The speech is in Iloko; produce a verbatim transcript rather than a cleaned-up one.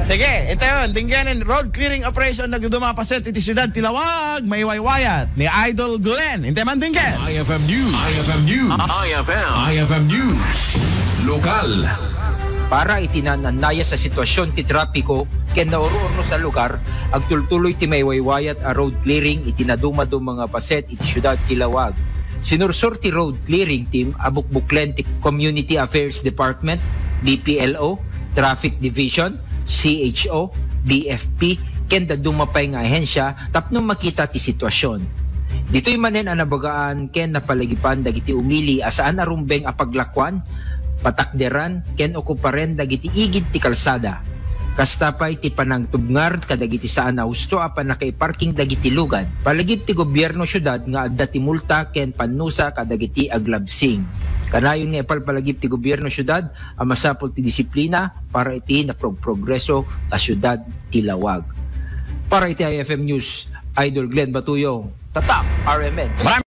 Sige, ita yon, denggen, road clearing operation nagduduma a paset iti siudad ti Laoag, maiwaywayat ni Idol Glenn. Intayo man, denggen. I F M News. I F M News. I F M. I F M News. Lokal. Para iti naan-annayas a sitwasyon ti trapiko ken naur-urnos a lugar, agtultuloy ti maiwaywayat a road clearing iti nadumaduma nga paset iti siudad ti Laoag. Sinursor ti road clearing team a bukbuklen ti Community Affairs Department, B P L O, Traffic Division, C H O, B F P, ken dadduma pay nga ahensya tapno makita ti sitwasyon. Ditoy manen a nabagaan ken napalagipan dagiti umili a saan a rumbeng a paglakuan, patakderan, ken okuparen dagiti igid ti kalsada. Kasta pay ti panangtubngar kadagiti saan a husto a pannakaiparking dagiti lugad. Palagip ti gobierno siudad nga adda ti multa ken pannusa kadagiti aglabsing. Kanayon nga ipalpalagip ti gobierno siudad a masapul ti disiplina para iti naprogprogreso a siudad ti Laoag. Para iti I F M News, Idol Glenn Batuyong, Tatak R M N.